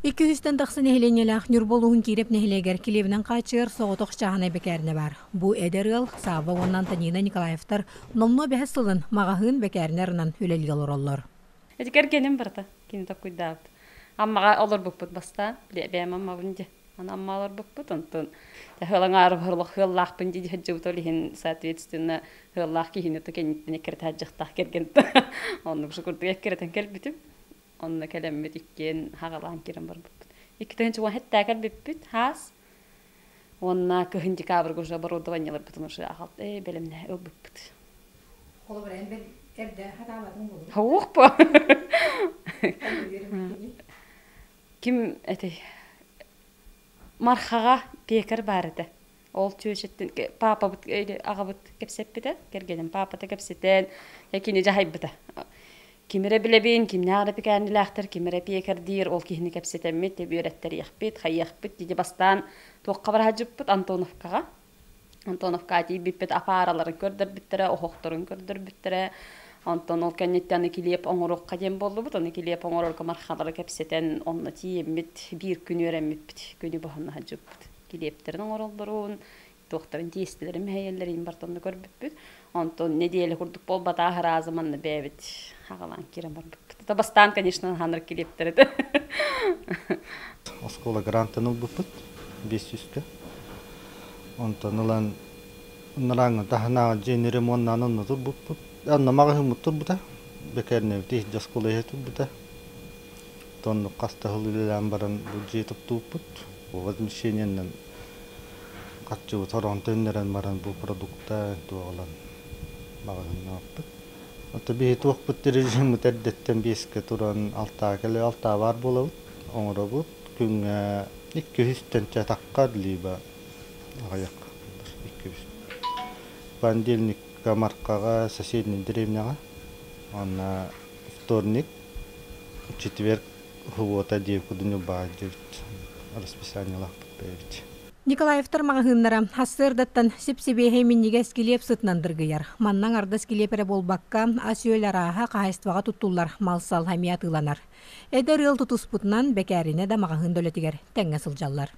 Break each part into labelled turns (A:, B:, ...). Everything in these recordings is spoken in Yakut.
A: Икки үстэн тахса нэһилиэнньэлээх Ньурба улууһун Киирэп нэһилиэгэр килиэбинэн хааччыйар соҕотох чааһынай бэкээринэ баар. Бу эдэр ыал Савва уонна Антонина Николаевтар номнуо бэһис сылын маҕаһыын бэкээринэ арынан үлэлии олороллор.
B: Ити кэргэним барыта кини токкуйдаабыт. Аммаҕа олорбуппут бастаан, бэйэм аммабын дьэ. Аны Амма олорбуппут, онтон ыалаҥаары хорлох ыаллаахпын дии сылдьыбыт ол иһин, соответственно, ыаллаах киһини то кэнниттэн эккирэтэ сылдьыахтаах кэргэн оннук курдук эккирэтэн кэлбитим. Онно кэлэммит иккиэн хаҕалаан киирэн барбыппыт. 2017 кэлбиппит хаас. Уонна кыһын декабрьга уже оборудованиеларбытын уже аҕалт ээ бэлэмнэһэ ылбыппыт.
A: Холобура, эн эрдэ хатаабатыҥ буолуо.
B: Хоух по. Ким этэй? Мархаҕа пекарь баар этэ. Ол чүөчэттэн паапабыт аҕабыт кэпсэппитэ, кэргэним паапата кэпсэтэн, кини дьаһайбыта. Ким эрэ билэбин, кимнээх эрэ пекарнилаахтар, ким эрэ пекарь ол киһини кэпсэтэммит, үөрэттэриэхпит, хайыахпыт дии бастаан туохха бараһадьыппыт Антоновкаҕа. Антоновкаҕа тиийбиппит апаараларын көрдөрбүттэрэ, оһохторун көрдөрбүттэрэ. Онтон ол кэнниттэн аны килиэп оҥоруохха диэн буоллубут. Аны килиэп оҥорорго мархалары кэпсэтэн, онно тиийэммит, биир күн үөрэммиппит, күнү быһа сылдьыбыппыт. Килиэптэрин оҥороллорун, туохтарын тиэстэлэрин мэһэйэллэрин барытын көрбүппүт. Онтон нэдиэлэ курдук буолбатах аразы манна бэйэбит аҕалаан киирэн барбыппыт. Это бастаан, конечно, ханар килиэптэр этэ.
C: Оскуола грантын ылбыппыт 500-кэ. Онтон ылан ынырааҥҥа таһынааҕы дьиэни ремоннаан онно турбуппут. Онно маҕаһыыммыт турбута. Бэкээринэбит иһирдьэ оскуола иһэ турбута. Оннук хас да сыл үлэлээн баран бу дьиэ туттубуппут. Возмещениеннэн харчыбыт сороҕун төннөрөн баран бу продукта туох ылан маҕаһыыннаабыппыт. Ото биһи туохпут режиммыт эрдэттэн биэскэ туран алтаа кэлэ алтаа баар буолабыт, оҥоробут. Күҥҥэ икки үстэн чатахха либо аҕыйах икки үс. Понедельникка Маркаҕа соседний деревняҕа уонна вторник, четверг суббота диэки кудуньу баар диэбит расписаниелаахпыт бэйэбит.
A: Николаевтар маҕаһыыннара сарсыардаттан сип-сибиэһэй минньигэс килиэп сытынан дыргыйар. Манна аҥардас килиэп эрэ буолбакка, ас-үөл арааһа хаһаайыстыбаҕа туттуллар мал-сал эмиэ атыыланар. Эдэр ыал тутуспутунан бэкээринэ да маҕаһыын да үлэтигэр тэҥҥэ сылдьаллар.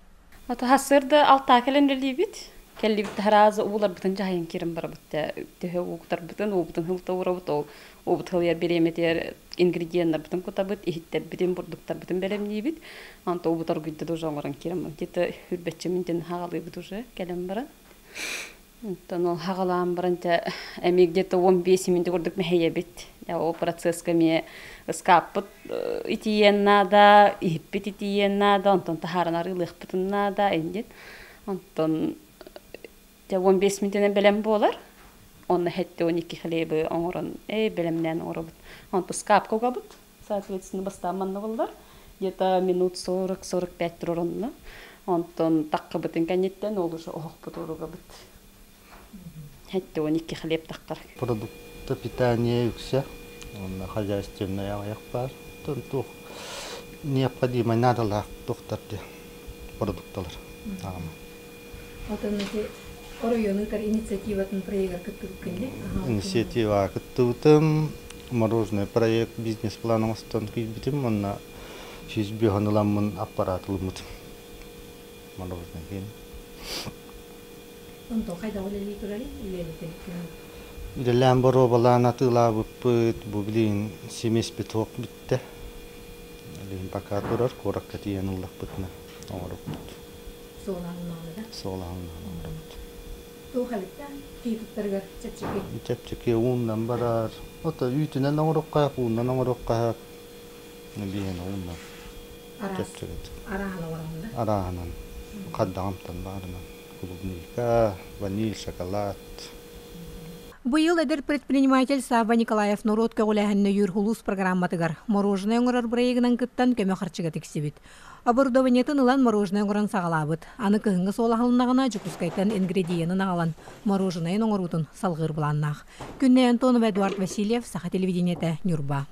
B: Ата сарсыарда алтаа кэлэн үлэлиибит. Кэллибит таһараазы ууларбытын дьаһайан киирэн барабыт төһө уугутарбытын, уубутун хылта уурабыт, ол уубут хылыйар бириэмэтигэр ингредиеннарбытын кутабыт, иһиттэрбитин, бурдуктарбытын бэлэмниибит. Онто уубут оргуйда да уже оҥорон киирэн где-то үрбэччэ минтин хаҕалыыбыт уже кэлэн баран. Онтон ол хаҕалаан баран дьэ эмиэ где-то 15 минут курдук мэһэйэбит. Ол процесска эмиэ ыскааппыт итийиэн наада, иһиппит итийиэн наада, онтон таһааран арыылыахпытын наада иннин. Онтон дьэ 15 минутунан бэлэм буолар. Онно хэттэ 12 хлебы оҥорон, бэлэмнээн оҥоробут. Онтон ыскаапка угабыт. Соответственно, бастаан манна буллар. Где-то минут 40-45 турар онно. Онтон таххыбытын кэнниттэн ол уже оһохпут уругабыт. Хэттэ 12 хлеб таххар.
C: Продукты питания үксэ, уонна хозяйственный аҕыйах баар. Туох необходимый наадалаах туохтар диye продукталар.
A: Отон эти оройуонун инициативатын проегар кыттыбыккын дии?
C: Инициатива кыттыбытым, мороженое проект бизнес-план оҥостон киирбитим уонна 105 ыламмын аппарат ылыммытым. Мороженое диэн.
A: Онтон хайдах үлэлии турарый? Үлэлэтэликкин?
C: Үлэлээн боруобалаан атыылаабыппыт, бу билигин семеспит суох бүттэ. Билигин пока турар, куоракка тиийэн ыллахпытына оҥоробут.
A: Суолаһыннаҕына да?
C: Суолаһыннаҕына оҥоробут.
A: Туох эбит да кии туттарыгар чэпчэки?
C: Чэпчэки ууннан барар. Ото үүтүнэн оҥоруохха, ууннан оҥоруохха биһиэн ууннан. Чэпчэки.
A: Арааһын оҥороҕун да?
C: Арааһынан. Хаддаҕамтан баарынан. Клубника, ваниль, шоколад.
A: Быйыл эдэр предприниматель Савва Николаев норуот көҕүлээһинин өйүүр улуус программатыгар мороженое оҥорор бырайыагынан кыттан көмө харчыга тиксибит. Оборудованиетын ылан мороженое оҥорон саҕалаабыт. Аны кыһыҥҥы суол аһылыннаҕына Дьокуускайтан ингредиенин аҕалан мороженайын оҥоруутун салҕыыр былааннаах. Күннэй Антонова, Эдуард Васильев, Саха телевидениетэ, Ньурба.